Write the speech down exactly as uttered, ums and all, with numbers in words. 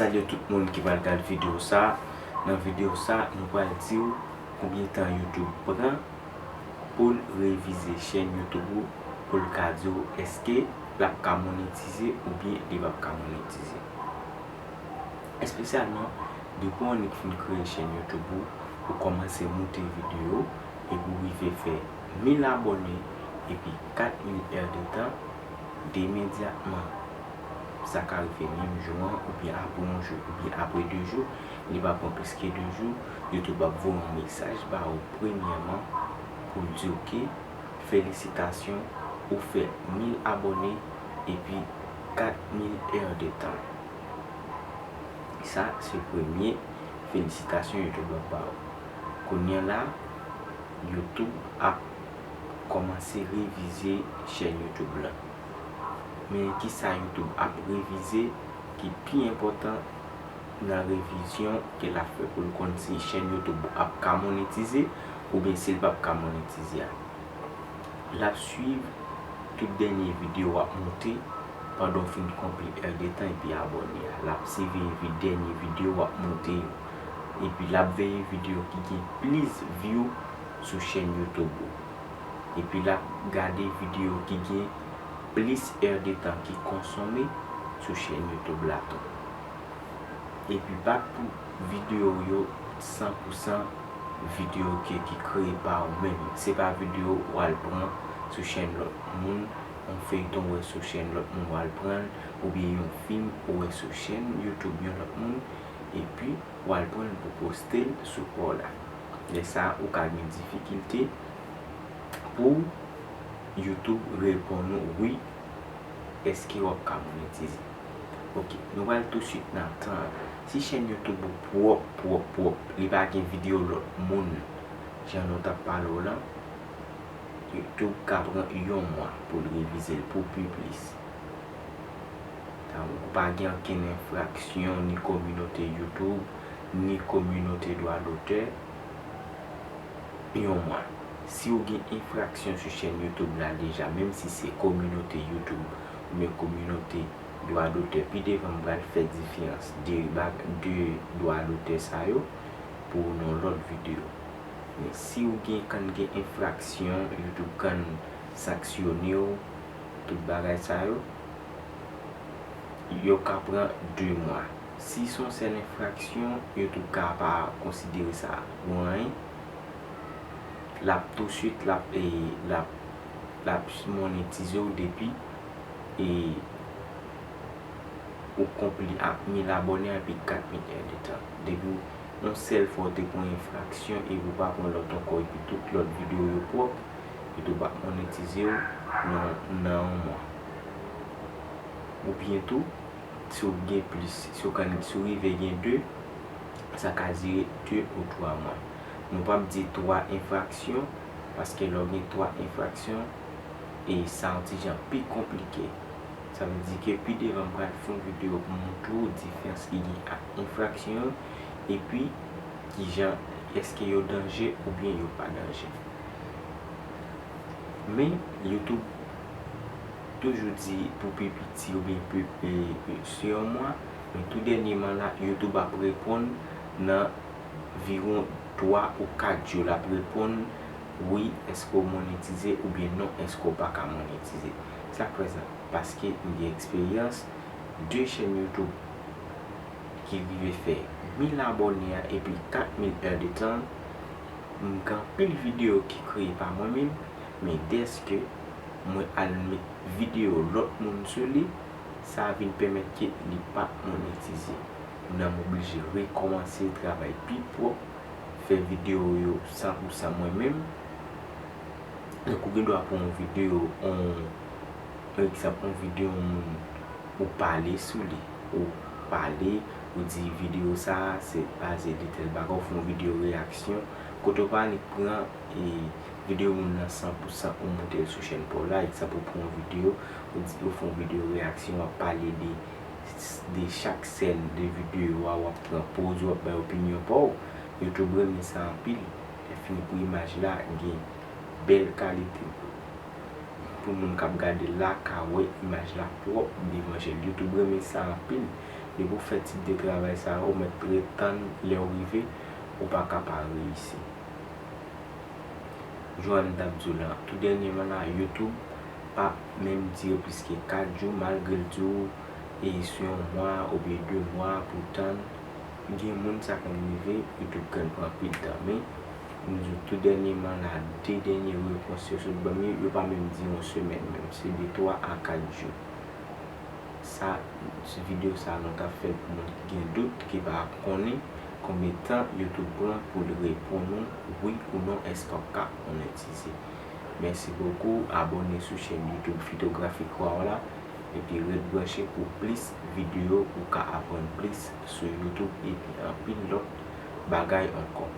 Salye tout moun ki pral gad videyo sa. Nan videyo sa, nou pral di w konbyen tan YouTube pran pou l revize chèn YouTube ou, pou l ka di w èske l ap ka monetize oubyen li p ap ka monetize. Espesyalman, depi w annik fin kreye chèn YouTube ou, ou kòmanse moute videyo, epi w rive fè mil abòne, epi kat mil èdtan, imedyatman, sa ka rive menm jou an, oubyen apre yon jou, oubyen apre de jou, li pa pran plis ke de jou, YouTube ap voye yon mesaj ba ou premyèman pou l di w ke felisitasyon, ou fè mil abòne epi kat mil èdtan. Sa se premye felisitasyon YouTube ap ba ou. Kounye a la, YouTube ap kòmanse revize chèn YouTube lan. Men kisa YouTube ap revize ki pi enpòtan nan revizyon ke l ap fè pou l konn si chèn YouTube ou ap ka monetize oubyen si l p ap ka monetize a? L ap swiv tout dènye videyo w ap moute pandan w fin konpli èdtan epi abòne a. L ap siveye dènye videyo w ap moute yo. Epi l ap veye videyo ki gen plis view sou chèn YouTube ou. Epi l ap gade videyo ki gen plis èdtan ki konsome sou chèn YouTube la tou. Epi pa tout videyo yo san pou san videyo ke, ki kreye pa ou menm. Se pa videyo w al pran sou chèn lòt moun, yon feyton w wè sou chèn lòt moun w al pran l, oubyen yon fim ou wè sou chèn YouTube yon lòt moun, epi w al pran l pou poste l sou pa w la. Lè sa a, ou ka gen difikilte pou YouTube reponn ou wi, èske w ap ka monetize. Ok, nou pral tousuit nan tan an. Si chèn YouTube ou pwòp, pwòp, pwòp, li pa gen videyo lòt moun, jan nou t ap pale w lan, YouTube ka pran yon mwa pou l revize l pou pi plis. Ou pa gen okenn enfraksyon ni kominote YouTube, ni kominote dwa dotè, yon mwa. Si w gen enfraksyon sou chèn YouTube la deja, menm si se kominote YouTube oubyen kominote dwa dotè, pi devan m pral fè diferans de, de dwa dotè sa yo pou w nan lòt videyo. Men si w gen, konn gen enfraksyon, YouTube konn sanksyone w, tout bagay sa yo, yo ka pran de mwa. Si se yon sèl enfraksyon, YouTube ka pa konsidere sa pou anyen. L ap tousuit, l ap, e, l ap, l ap monetize w depi, e, ou konpli ak mil abòne epi kat mil èdtan. Depi yon sèl fwa w te pran enfraksyon epi w pa pran lòt ankò epi tout lòt videyo yo pwòp, YouTube ap monetize w nan, nan yon mwa. Oubyen tou, si w gen plis, si w konn, si w rive gen de, sa ka dire de ou twa mwa. Nou p ap di twa enfraksyon, paske lè w gen twa enfraksyon, e sa yon ti jan pi konplike. Sa vle di ke pi devan m pral fè yon videyo pou montre w diferans ki gen ak enfraksyon yo, epi kijan, èske yo danje oubyen yo pa danje. Men, YouTube toujou di pou pi piti oubyen pi, pi, pi, se yon mwa, men tou dènyèman la, YouTube ap reponn nan viwon twa ou kat jou, l ap reponn wi, èske w monetize, oubyen non, èske w pa ka monetize. Sa k fè sa? Paske m gen eksperyans de chèn YouTube ki rive fè mil abòne a epi kat mil èdtan, m gen anpil videyo ki kreye pa mwen menm, men dèske mwen al met videyo lòt moun sou li, sa vin pèmèt ke li pa monetize. Kounye a m oblije rekòmanse travay pi pwòp, fè videyo yo san pou san mwen menm. Donk, ou gen dwa pran yon videyo, yon, pa egzanp, yon videyo yon moun, ou pale sou li, ou pale, ou di videyo sa a, se baze de tèl bagay, ou fè yon videyo reyaksyon, kote w pa annik pran, e, videyo moun nan san pou san ou moute l sou chèn pa w la, egzanp, ou pran yon videyo, ou di, ou fè yon videyo reyaksyon, w ap pale de, de chak sèn de videyo a, w ap pran poz, w ap bay opinyon pa w, YouTube renmen sa anpil, lè fini pou imaj la gen bèl kalite. Pou moun k ap gade l la ka wè imaj la pwòp devan je l. YouTube renmen sa anpil. Depi w fè tip de travay sa yo, ou mèt ret tann lè w rive, ou pa ka pa reyisi. Jan m t ap di w la, tou dènyèman la, YouTube pa menm dire plis ke kat jou, malgre l di w e sou yon mwa oubyen de mwa pou w tann. Gen moun sa konn rive, YouTube konn pran anpil tan. Men, m di w tou dènyèman la, de dènye repons yo sot ban m yo, yo pa menm di yon semèn menm, se de twa a kat jou. Sa, se videyo sa nou t ap fè l pou moun ki gen dout, ki pa konnen konbyen tan YouTube pran pou l reponn ou wi ou non, èske w ka monétize. Mèsi bokou, abòne sou chèn YouTube Fitografik Waw la, epi ret branche pou plis videyo ou ka aprann plis sou YouTube epi anpil lòt bagay ankò.